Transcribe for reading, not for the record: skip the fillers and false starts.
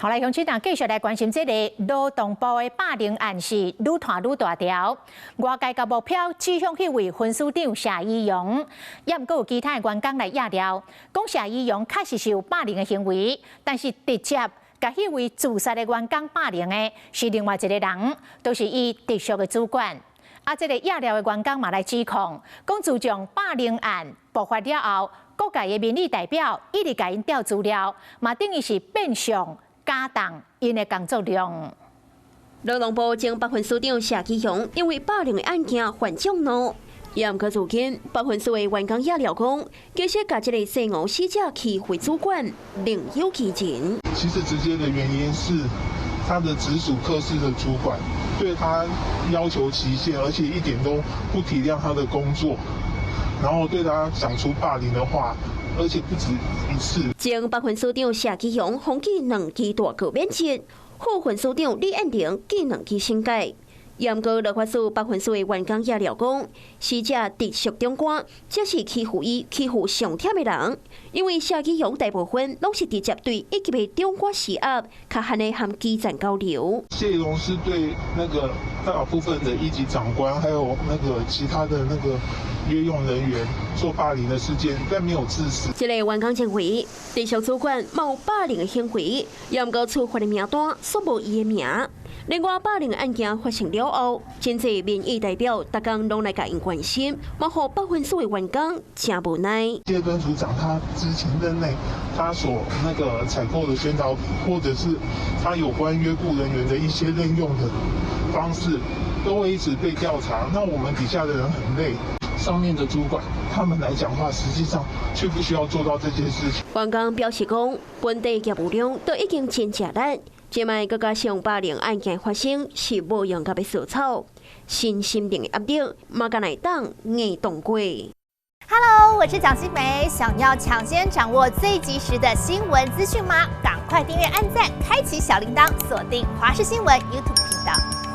好來，鄉親啊，繼續來關心這個勞動部的霸凌案是愈拖愈大條。外界共目標指向彼位分署長謝宜容，也毋過有其他的員工來掖料，講謝宜容確實是有霸凌的行為，但是直接共彼位自殺的員工霸凌的是另外一個人，就是伊直屬的主管。啊，這個掖料的員工嘛來指控，講自從霸凌案爆發了後，各界的民意代表一直共𪜶調資料，嘛等於是變相加重𪜶的工作量。勞動部前北分署長謝宜容因為霸凌的案件犯眾怒，也毋過如今北分署的員工掖料講，其實共這个西吳死者欺負主管另有其人。其實直接的原因是他的直屬科室的主管對他要求極限，而且一點都不體諒他的工作，然後對他講出霸凌的話。而且不止一次。前北分署長謝宜容予記兩支大過免職，副分署長李彦玲記兩支懲戒。毋過勞發署北分署的員工掖料講，死者直屬長官，才是欺負伊、欺負上忝的人。因為謝宜容大部分攏是直接對一級的長官施壓，較罕會和基層交流。謝宜容是對那個大部分的一級長官，還有那個其他的那個約用人員做霸凌的事件，但沒有致死。這個員工認為，直屬主管有霸凌的行為，也毋過處罰的名單煞無伊的名。另外，霸凌案件發生了後，真濟民意代表逐工攏來共𪜶關心，嘛予北分署的員工誠無奈。謝分署長他之前任內，他所那個採購的宣導品，或者是他有關約僱人員的一些任用的方式，都會一直被調查。那我們底下的人很累。上面的主管他們來講話，實際上卻不需要做到這件事情。員工表示講，本地業務量都已經真吃力，這擺閣加上霸凌案件發生，是無用共欲掃草，身心靈的壓力嘛，敢若會當硬擋過。 Hello，我是蔣新梅，想要搶先掌握最及時的新聞資訊嗎？趕快訂閱、按讚、開啟小鈴鐺，鎖定華視新聞 YouTube 頻道。